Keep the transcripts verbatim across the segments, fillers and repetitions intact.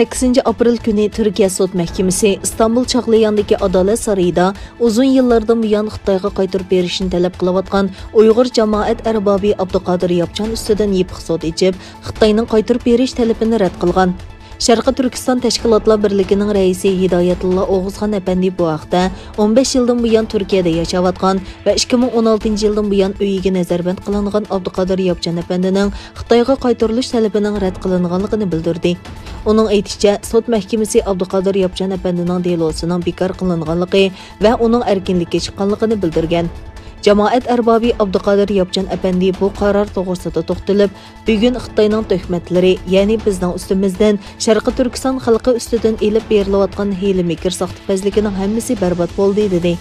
سەككىزىنچى ئاپرېل كۈنى تۈركىيە سوت مەھكىمىسى ئىستانبۇل چاغلىياندىكى ئادالەت سارىيىدا ئۇزۇن يىللاردىن بۇيان خىتايغا قايتۇرۇپ بېرىشنى تەلەپ قىلىۋاتقان ئۇيغۇر جامائەت ئەربابى ئابدۇقادىر ياپچان ئۈستىدىن يېپىق سوت ئېچىپ، خىتاينىڭ قايتۇرۇپ بېرىش تەلىپىنى رەت قىلغان. شەرقىي تۈركىستان تەشكىلاتلار بىرلىكىنىڭ رەئىسى ھىدايەتۇللا ئوغۇزخان ئەپەندى بۇ ھەقتە، ئون بەش يىلدىن بۇيان تۈركىيەدە ياشاۋاتقان ۋە ئىككى مىڭ ئون ئالتىنچى يىلدىن بۇيان ئۆيىگە نەزەربەند قىلىنغان ئابدۇقادىر ياپچان ئەپەندىنىڭ خىتايغا قايتۇرۇلۇش تەلىپىنىڭ رەت قىلىنغانلىقىنى بىلدۈردى. ئۇنىڭ ئېيتىشىچە، سوت مەھكىمىسى ئابدۇقادىر ياپچان ئەپەندىنىڭ دېلوسىنىڭ بىكار قىلىنغانلىقى ۋە ئۇنىڭ ئەركىنلىككە چىققانلىقىنى بىلدۈرگەن. جامائەت ئەربابى ئابدۇقادىر ياپچان ئەپەندى بۇ قارار توغرىسىدا توختىلىپ، بۈگۈن خىتاينىڭ تۆھمەتلىرى، يەنى بىزنىڭ ئۈستىمىزدىن، شەرقىي تۈركىستان خەلقى ئۈستىدىن ئېلىپ بېرىلىۋاتقان ھىيلە-مىكىر، ساختىپەزلىكىنىڭ ھەممىسى بەربات بولدى، دېدى.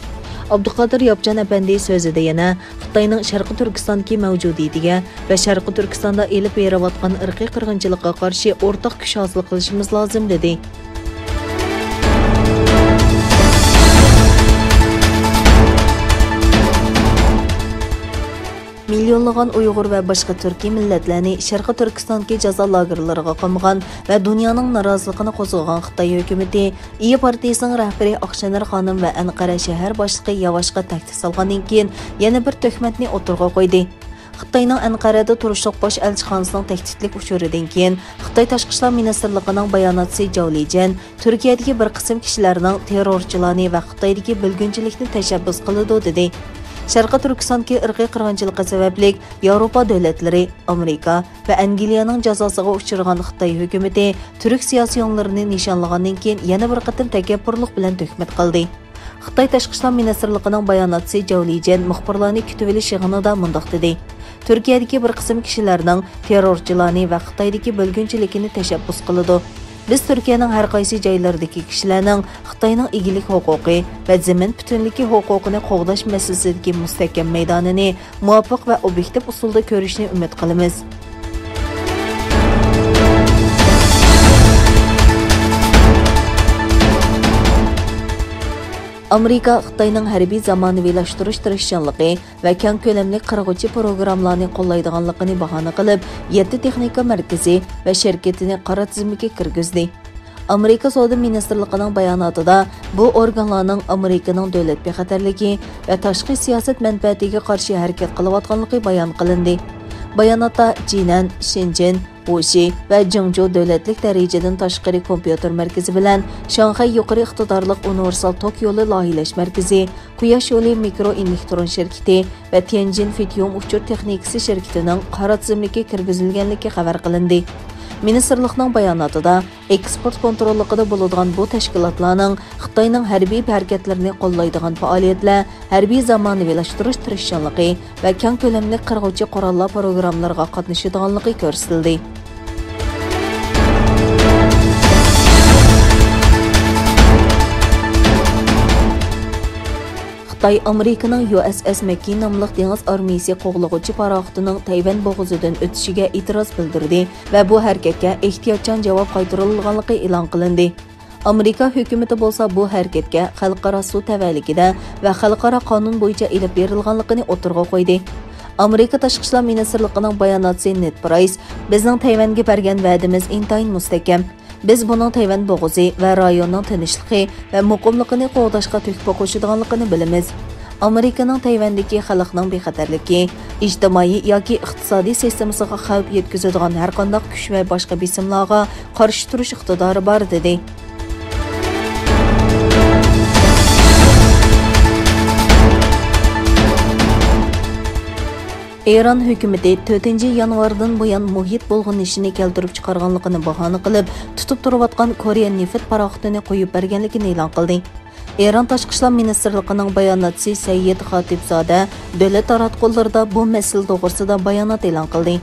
ئابدۇقادىر ياپچان ئەپەندى سۆزىدە يەنە خىتاينىڭ شەرقىي تۈركىستاندىكى مەۋجۇدىيىتىگە ۋە شەرقىي تۈركىستاندا ئېلىپ بېرىۋاتقان ئىرقىي قىرغىنچىلىققا قارشى ئورتاق كۈچ ھاسىل قىلىشىمىز لازىم، دېدى. مىليونلىغان ئۇيغۇر ۋە باشقا تۈركىي مىللەتلەرنى شەرقىي تۈركىستاندىكى جازا لاگېرلىرىغا قامىغان ۋە دۇنيانىڭ نارازىلىقىنى قوزغىغان خىتاي ھۆكۈمىتى ئىيى پارتىيىسىنىڭ رەھبىرى ئاقشېنەر خانىم ۋە ئەنقەرە شەھەر باشلىقى ياۋاشقا تەھدىت سالغاندىن كېيىن، يەنە بىر تۆھمەتنى ئوتتۇرىغا قويدى. خىتاينىڭ ئەنقەرەدە تۇرۇشلۇق باش ئەلچىخانىسىنىڭ تەھدىتلىك ئۇچۇرىدىن كېيىن، خىتاي تاشقى ئىشلار مىنىستىرلىقىنىڭ باياناتچىسى جاۋ لىجيەن تۈركىيەدىكى بىر قىسىم كىشىلەرنىڭ تېررورچىلارنى ۋە خىتايدىكى بۆلگۈنچىلىكنى تەشەببۇس قىلىدۇ، دېدى. شەرقىي تۈركىستاندىكى ئىرقىي قىرغىنچىلىقى سەۋەبلىك ياۋروپا دۆلەتلىرى، ئامېرىكا ۋە ئەنگلىيەنىڭ جازاسىغا ئۇچرىغان خىتاي ھۆكۈمىتى تۈرك سىياسىيونلىرىنى نىشانلىغاندىن كېيىن، يەنە بىر قېتىم تەكەببۇرلۇق بىلەن تۆھمەت قىلدى. خىتاي تاشقى ئىشلار مىنىستىرلىقىنىڭ باياناتچىسى جاۋ لىجيەن مۇخبىرلارنى كۈتۈۋېلىش يىغىنىدا مۇنداق دېدى: تۈركىيەدىكى بىر قىسىم كىشىلەرنىڭ تېررورچىلارنى ۋە خىتايدىكى بۆلگۈنچىلىكىنى تەشەببۇس قىلىدۇ. بىز تۈركىيەنىڭ ھەر قايسى جايلىرىدىكى كىشىلەرنىڭ خىتاينىڭ ئىگىلىك ھوقۇقى ۋە زېمىن پۈتۈنلۈكى ھوقۇقىنى قوغداش مەسىلىسىدىكى مۇستەھكەم مەيدانىنى مۇۋاپىق ۋە ئوبيېكتىپ ئۇسۇلدا كۆرۈشنى ئۈمىد قىلىمىز. ئامېرىكا خىتاينىڭ ھەربىي زامانىۋىلاشتۇرۇش تىرىشچانلىقى ۋە كەڭ كۆلەملىك قىرغۇچى پروگراممىلارنى قوللايدىغانلىقىنى باھانە قىلىپ، يەتتە تېخنىكا مەركىزى ۋە شىركىتىنى قارا تىزىملىككە كىرگۈزدى. ئامېرىكا سودا مىنىستىرلىقىنىڭ باياناتىدا بۇ ئورگانلارنىڭ ئامېرىكىنىڭ دۆلەت بىخەتەرلىكى ۋە تاشقى سىياسەت مەنپەئەتىگە قارشى ھەرىكەت قىلىۋاتقانلىقى بايان قىلىندى. باياناتتا جىنەن، شېنجېن، ۋۇشى ۋە جېڭجۇ دۆلەتلىك دەرىجىدىن تاشقىرى كومپيۇتېر مەركىزى بىلەن شاڭخەي يۇقىرى ئىقتىدارلىق ئۇنىۋېرسال توك يولى لايىھەلەش مەركىزى، قۇياش يولى مىكرو ئېلېكترون شىركىتى ۋە تيەنجىن فىتيۇم ئۇچۇر تېخنىكىسى شىركىتىنىڭ قارا تىزىملىككە كىرگۈزۈلگەنلىكى خەۋەر قىلىندى. مىنىستىرلىقنىڭ باياناتىدا، ئېكسپورت كونتروللۇقىدا بولىدىغان بۇ تەشكىلاتلارنىڭ خىتاينىڭ ھەربىي ھەرىكەتلىرىنى قوللايدىغان پائالىيەتلەر ھەربىي زامانىۋىلاشتۇرۇش تىرىشچانلىقى ۋە كەڭ كۆلەملىك قىرغۇچى قوراللار پروگراممىلىرىغا قاتنىشىدىغانلىقى كۆرسىتىلدى. خىتاي ئامېرىكىنىڭ يۇ ئېس ئېس مەككېين ناملىق دېڭىز ئارمىيىسى قوغلىغۇچى پاراخوتىنىڭ تەيۋەن بوغۇزىدىن ئۆتۈشىگە ئېتىراز بىلدۈردى ۋە بۇ ھەرىكەتكە ئېھتىياتچان جاۋاب قايتۇرۇلغانلىقى ئېلان قىلىندى. ئامېرىكا ھۆكۈمىتى بولسا بۇ ھەرىكەتكە خەلقئارا سۇ تەۋەلىكىدە ۋە خەلقئارا قانۇن بويىچە ئېلىپ بېرىلغانلىقىنى ئوتتۇرىغا قويدى. ئامېرىكا تاشقى ئىشلار مىنىستىرلىقىنىڭ باياناتچىسى نېد پرايس، بىزنىڭ تەيۋەنگە بەرگەن ۋەدىمىز ئىنتايىن مۇستەھكەم. بىز بۇنىڭ تەيۋەن بوغۇزى ۋە رايوننىڭ تىنچلىقى ۋە مۇقىملىقىنى قوغداشقا تۆھپە قوشىدىغانلىقىنى بىلىمىز. ئامېرىكىنىڭ تەيۋەندىكى خەلقنىڭ بىخەتەرلىكى، ئىجتىمائىي ياكى ئىقتىسادىي سىستېمىسىغا خەۋپ يەتكۈزىدىغان ھەرقانداق كۈچ ۋە باشقا بېسىملارغا قارشى تۇرۇش ئىقتىدارى بار، دېدى. ئىران ھۆكۈمىتى تۆتىنچى يانۋاردىن بۇيان مۇھىت بۇلغىنىشىنى كەلتۈرۈپ چىقارغانلىقىنى باھانە قىلىپ، تۇتۇپ تۇرۇۋاتقان كورېيە نېفىت پاراخوتىنى قويۇپ بەرگەنلىكىنى ئېلان قىلدى. ئىران تاشقى ئىشلار مىنىستىرلىقىنىڭ باياناتچىسى سەييىد خاتىپزادە دۆلەت تاراتقۇلىرىدا بۇ مەسىلە توغرىسىدا بايانات ئېلان قىلدى.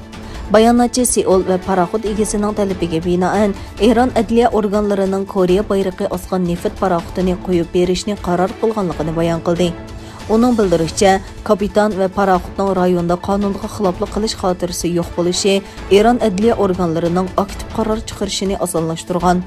باياناتچى سېئۇل ۋە پاراخوت ئىگىسىنىڭ تەلىپىگە بىنائەن، ئىران ئەدلىيە ئورگانلىرىنىڭ كورېيە بايرىقى ئاسقان نېفىت پاراخوتىنى قويۇپ بېرىشنى قارار قىلغانلىقىنى بايان قىلدى. ئۇنىڭ بىلدۈرۈشىچە، كاپىتان ۋە پاراخوتنىڭ رايوندا قانۇنغا خىلاپلىق قىلىش خاتىرىسى يوق بولۇشى ئىران ئەدلىيە ئورگانلىرىنىڭ ئاكتىپ قارار چىقىرىشىنى ئاسانلاشتۇرغان.